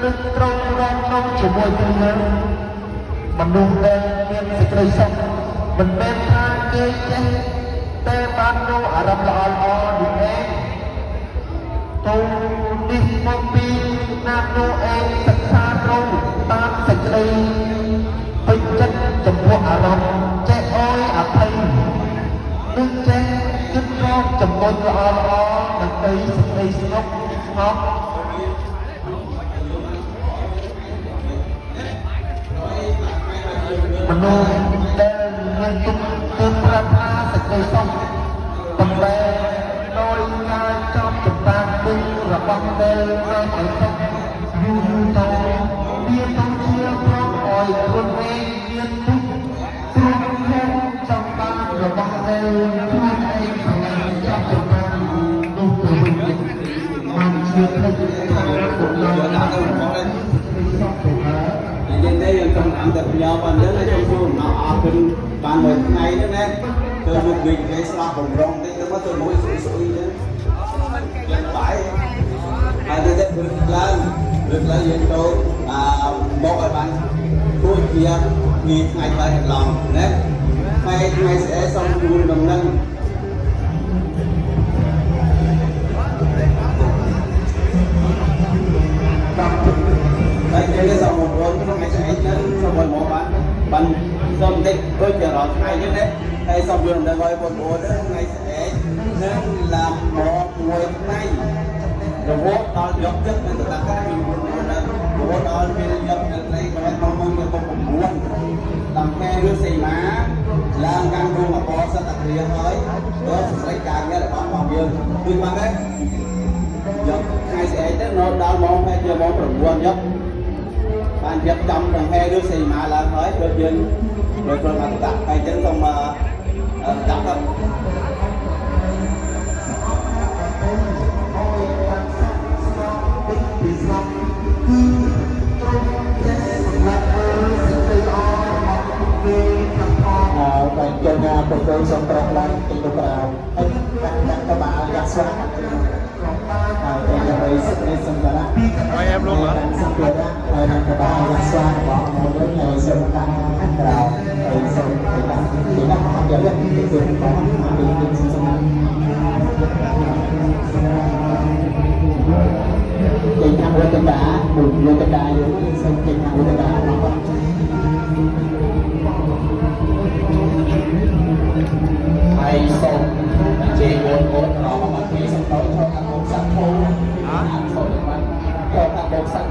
នឹងត្រូវរងនៅជាមួយគ្នាមនុស្សដែលមានសេចក្តីសុខមិនមែនថាគេចេះតែបាននូវអារម្មណ៍ល្អៗនេះឯងទៅនេះមកពីណានោះឯងសិក្សាត្រូវតាមសេចក្តីពេញចិត្តចំពោះអារម្មណ៍ចេះអោយអភ័យនឹងចេះគិតរកចំណុចល្អៗដើម្បីសេចក្តីស្ងប់ស្ងប់ មនុស្សដែលមានទុកទើបប្រាថ្នាសេចក្តីសុខប៉ុន្តែដោយការចោទចម្តាមពីរបស់ដែលនាំឲ្យទុកយូរយូរទៅវាទៅជាព្រមឲ្យខ្លួនឯងមានទុកព្រមខ្ញុំចង់បានរបស់ដែលខ្លួនឯងស្រឡាញ់ចោទចម្តាមនោះទៅវិញបានជាផ្លេចថាកំណត់សេចក្តីសុខទៅហើយ និយាយទេយើងចង់តាមតែផ្ញើបានយើងចង់ធ្វើអំណរអរគុណបានមួយថ្ងៃហ្នឹងណាទៅមុខវិញគេស្លាប់បំរុងតិចទៅមកទៅមួយស្អុយស្អុយចឹងបាយហើយទៅទៅព្រឹកឡើងព្រឹកឡើងយើងទៅអាមកឲ្យបានទួជាពីថ្ងៃបាយកន្លងណាថ្ងៃថ្ងៃស្អែកសូមជូនដំណឹង តែគេសូមបងប្អូនក្នុងថ្ងៃស្អែកហ្នឹងសូមឲ្យមកបានបានសូមតិចដូចជារាល់ថ្ងៃហ្នឹងណាហើយសូមយល់ដល់ឲ្យបងប្អូនថ្ងៃស្អែកនឹងឡើងមកមួយថ្ងៃរហូតដល់យប់ទឹកនៅតតាពីបងប្អូនរហូតដល់ពេលយប់នៅថ្ងៃប្រហែលម៉ោង1ទៅ9តាមខែឬសីមាឡើងកាន់រោងអបសតគ្រាហើយដល់សម្រេចការងាររបស់បងយើងគឺបានទេ យកថ្ងៃស្អែកទៅនៅដល់ម៉ោងប្រហែលជាម៉ោង9យប់បានរៀបចំដង្ហែឬសីមាឡើងហើយព្រោះយើងដោយព្រមអត្តហើយអញ្ចឹងសូមដាក់ទៅ ឲ្យបានសុខស្ងប់ពេញពីស្ងប់គឺទ្រង់ចេះសម្រាប់មើលសេចក្តីល្អរបស់គេខាងផង អើតែជើងប្រកួតសូមប្រោះឡើងទីទៅក្រៅហើយដាក់ដាក់កបាលយ៉ាក់ស្វាហើយតែដើម្បីសេចក្តីសម្ភារៈ ហើយអែមលងហ៎ សម្ភារៈហើយនឹងកបាលយ៉ាក់ស្វារបស់មកវិញហើយសូមដាក់ខាងក្រៅហើយសូមទៅដាក់ទីដាក់ខាងក្រៅទីទៅរបស់ទីទីសូមចេញខាងវត្តតាមួយវត្តតាយើងសូមចេញខាងវត្តតាមក ហើយសូមអញ្ជើញបងប្អូនទាំងអស់មកពីសំដៅចូលការបូកសក្ខូអាចចូលបានចូលការបូកសក្ខូ